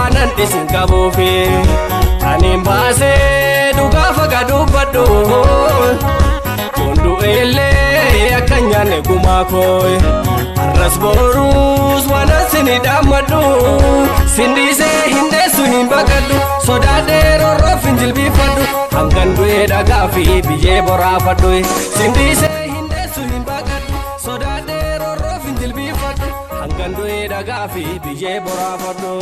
Waan an isin qabuufi aniin baasee dhugaa faga dubbadhu. Hundu illee akka hin nyaanne gumaa koo. Har'as boruus waan an sini dhaammadhu. Sin dhiisee hin deessu hin baqadhu. Sodaadhee roorroof hin jilbiifadhu. Hangan du'ee dhagaa fi biyyee boraafadhu. Sin dhiisee hin deessu hin baqadhu. Sodaadhee roorroof hin jilbiifadhu. Hangan du'ee dhagaa fi biyyee boraafadhu.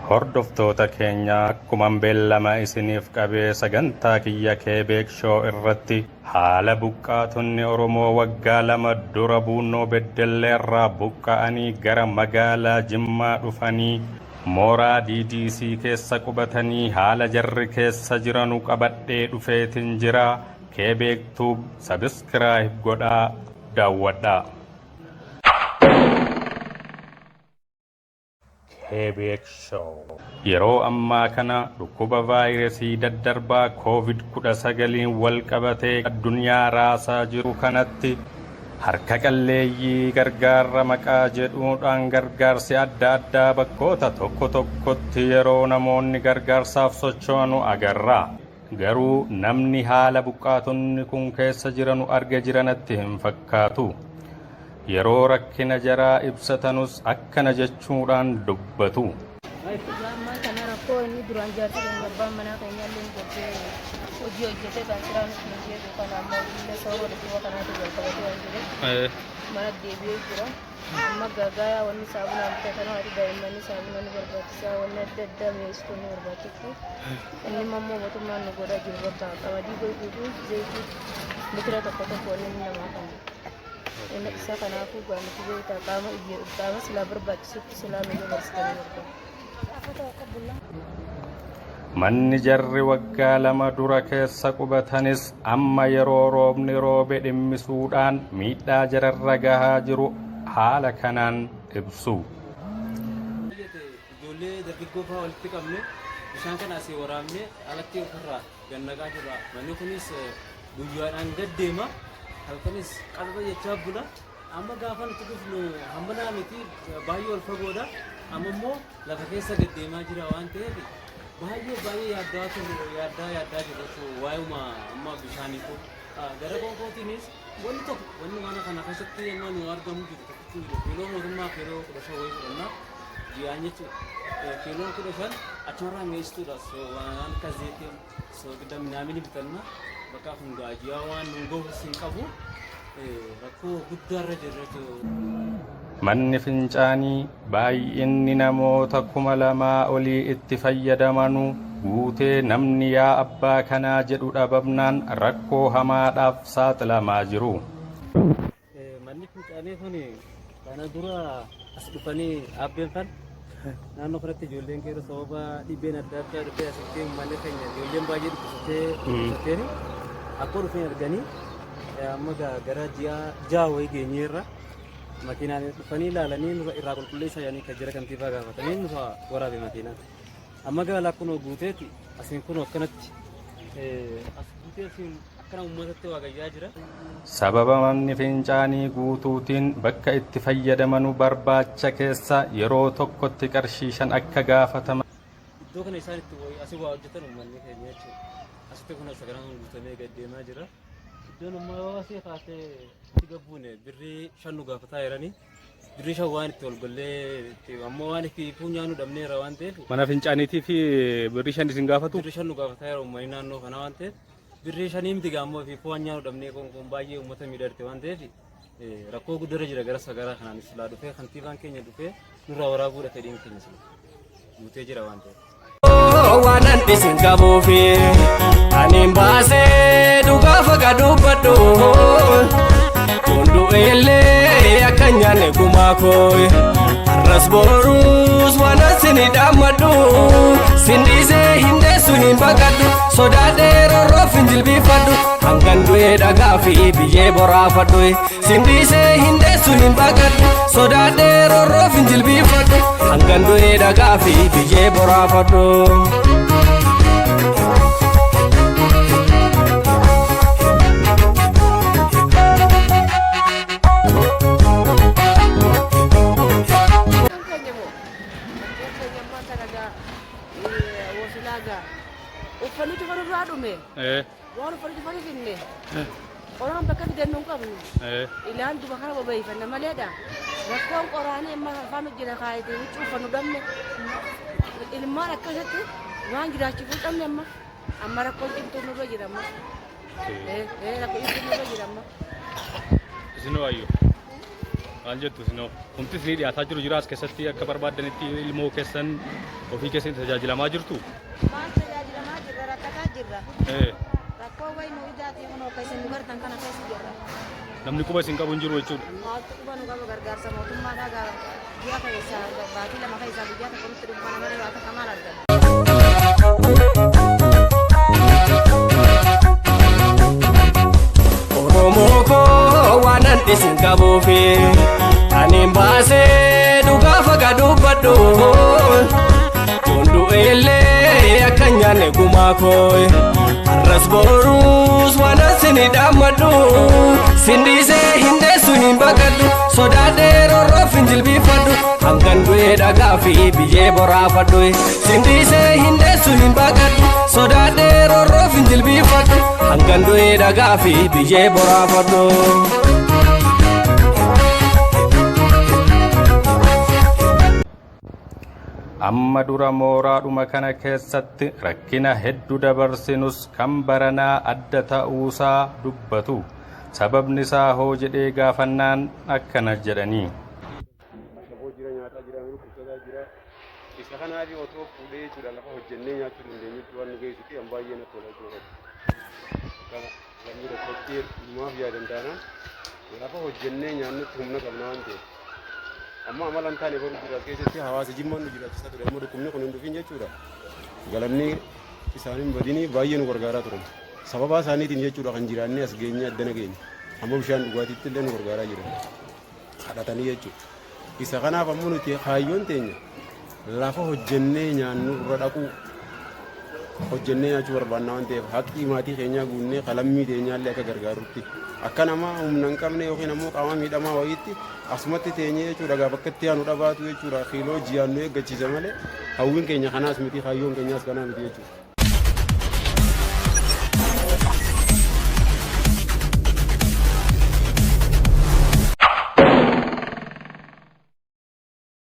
Hordoftoota keenya, akkuman beellama isiniif qabee sagantaa kiyya Keebeek Show irratti haala buqqaatonni Oromoo waggaa 2 dura Buunnoo Beddelleerraa buqqa'anii gara magaalaa Jimmaa dhufanii mooraa DDC keessa qubatanii haala jarri keessa jiranu qabadhee dhufeetin jira. Keebeek Tube subscribe godhaa daawwadhaa. Keebeek Show. Yeroo ammaa kana dhukkuba vaayirasii daddarbaa Covid 19n wal qabatee addunyaa raasaa jiru kanatti harka qalleeyyii gargaarra maqaa jedhuudhaan gargaarsi adda addaa bakkoota tokko tokkotti yeroo namoonni gargaarsaaf socho'anu agarra. Garuu namni haala buqqaatonni kun keessa jiranu arge jira natti hin fakkaatu. Yeroo rakkina jaraa ibsatanus akkana jechuudhaan dubbatu. Egaa ammaan kana rakkoo inni duraan jaarsi keenya abbaan manaa keenya illee gartee hojii hojjetee kan siraa nutti hin deebi'u kana amma hojiillee sababa dhukkuba kanaatiin wal qabatee waan jiruuf mana deebi'ee jira. Amma gaagaayaa wanni saabunaan bitatan haati daa'immanii saabuna ni barbaachisaa, wanni adda addaa mi'eessituun ni barbaachifti. Inni immoo mootummaan nu godhaa jiru bakka qamadii goyituutu zayitii litira tokko tokko wanni inni namaa kennu. Inni isa kanaafuu gaa nuti beektaa qaama qaama silaa barbaachisutti silaa nu dabarsitanii barbaada. Manni jarri waggaa 2 dura keessa qubatanis amma yeroo roobni roobe dhimmisuudhaan miidhaa jararra gahaa jiru haala kanaan ibsu. Ijoollee dargaggoo fa'aa walitti qabne bishaan kana asii waraabne alatti ofirraa gad naqaa jirra. Manni kunis guyyaadhaan gad deema. Halkanis qaxaxa jechaa bula. Amma gaafa nuti dhufnu hammanaa miti, baay'ee ol fagoodha. Amma immoo lafa keessa gad deemaa jira waan ta'eef baay'ee baay'ee yaaddaa turre, yaaddaa yaaddaa jirra jechuudha waa'uma amma bishaaniitu. Gara konkootiinis wanni tokko wanni mana kana keessatti amma nu argamu jiru tokkichi jiru. Kiiloo mootummaa kiiloo 15 wayii fudhanna ji'aan jechuudha. Kiiloon 15 achumarraa mi'eessituudha. Waan akka zeetii, soogidda minaamini bitanna, bakka kun gaajiyaa waan nu gahus hin qabu, rakkoo guddaarra jirra jechuudha. Manni fincaanii baay'inni namoota 2000 olii itti fayyadamanu guutee namni yaa abbaa kanaa jedhu dhabamnaan rakkoo hamaadhaaf saaxilamaa jiru. Manni fincaanii kun kana dura as dhufanii aabbeen fan naannoo kanatti ijoolleen keeroo sababa dhibeen adda addaa dhufee asitti uummanni keenya ijoolleen baay'ee dhukkubsatee dhukkubsatteen akka dhufeen arganii amma gara ji'a 6 wayii geenyeerra. Makiinaan dhufanii ilaalanii nurra irraa qulqulleessaa jedhanii kan jara kantiibaa gaafatanii nurra waraabe makiinaan. Amma gaalaa kunoo guuteeti asiin kunoo akkanatti as guutee asiin akkana uummatatti waa gayyaa jira. Sababa manni fincaanii guutuutiin bakka itti fayyadamanu barbaacha keessa yeroo tokkotti qarshii 5 akka gaafataman. Iddoo kana isaan itti asii waa hojjetan uummanni keenya jechuudha. Asitti kun saganaan kun guutamee gad deemaa jira. Iddoon ammaa yoo asii kaasee itti gabbuune birrii 5 nu gaafataa jiranii. Birrii 5 waan itti ol gollee itti ammoo waan itti fuunyaanu dhabneera waan ta'eef. Mana fincaaniitii fi birrii 5 isin gaafatu? Birrii 5 nu gaafataa jira uummanni naannoo kanaa waan ta'eef. Birrii shanii miti gaammoo fi foon nyaannu dhabnee kun baay'ee uummata miidharte waan ta'eef rakkoo guddarra jira. Gara sagaraa kanaan silaa dhufee kantiibaan keenya dhufee nurraa waraabuudha fedhiin keenya sila guutee jira waan ta'eef. Waan an isin qabuufi aniin baasee dhugaa faga dubbadhu. Hundu illee akka hin nyaanne gumaa koo. Har'as boruus waan isin dhaammadhu. Sin dhiisee hin deessu hin baqadhu. Sodaadhee roorroof hin jilbiifadhu. Hangan du'ee dhagaa fi biyyee boraafadhu. Sin dhiisee hin deessu hin baqadhu. Sodaadhee roorroof hin jilbiifadhu. Hangan du'ee dhagaa fi biyyee boraafadhu. Fidannu hin qabnu. Ilaan duba kana bobeeffanna maleedha. Rakkoon qoraanii amma afaan hojjeta kaayatee huccuu uffannu dhabne. Ilmaan akkasitti waan jiraachifuu dhabne amma. Amma rakkoon cimtuun nurra jira amma. Rakkoon cimtuun nurra jira amma. Isinoo ayyo. Maal jettu isinoo? Humti isinii dhiyaataa jiru jira as keessatti akka barbaaddanitti ilmoo keessan ofii keessan tajaajilamaa jirtu? Maal tajaajilamaa jirra, rakkataa jirra. Rakkoo wayi nu ijaatii kunoo akka isin nu gartan kana keessa jirra. Namni quba isin qabu hin jiru jechuudha. Maaltu quba nu qaba? Gargaarsa mootummaadhaa gaa ji'a keessaa baatii 2 keessaa guyyaa tokko nutti dhufu kana malee waa takka maal arganna? Oromoo koo waan isin qabuufi ani baasee dhugaa faga dubbadhu. Hundu illee akka hin nyaanne gumaa koo har'as boruus waan isin dhaammadhu. Sindiisee hin deessu hin baqadhu, sodaadhee rorroof hin jilbiifadhu, hangan du'ee dhagaa fi biyyee boraafadhu. Sindiisee hin deessu hin baqadhu, sodaadhee rorroof hin jilbiifadhu, hangan du'ee dhagaa fi biyyee boraafadhu. Amma dura mooraadhuma kana keessatti rakkina hedduu dabarsinus kan baranaa adda ta'uusaa dubbatu. Sababni isaa hoo jedhee gaafannaan akkana jedhanii. Ashaboo jira, nyaataa jira, dhukkubsataa jira. Isa kanaaf otoo fuudhee jechuudha lafa hojjennee nyaachuu dandeenyutti waan nu geessuti an baay'ee natti tola jechuudha. Kana lammii tokkotti numaaf yaadan taanaan lafa hojjennee nyaannutti humna qabna waan ta'eef. Amma amala hin taane baru jira keessatti hawaasa Jimmaan nu jiraachisaa ture, amma dhukkubni kun hin dhufin jechuudha. Galanni isaanii badinii baay'ee nu gargaaraa turan. Sababa isaaniitiin jechuudha kan jiraannee as geenye addana geenye. Amma bishaan dhugaatiitti illee nu gargaaraa jiran. Kadhatanii jechuudha. Isa kanaaf ammoo nuti kaayyoon teenya lafa hojjennee nyaannu irra dhaquu, hojjennee nyaachuu barbaanna waan ta'eef, haqqii maatii keenyaa guunnee qalammii teenyaallee akka gargaarutti akka nama humna hin qabne yookiin ammoo qaama miidhamaa wayiitti asumatti teenyee jechuudha gaafa akka itti aanu dhabaatu jechuudha kiiloo ji'aan nu eeggachiisa malee hawwiin keenya kanaas miti, kaayyoon keenyaas kanaa miti jechuudha.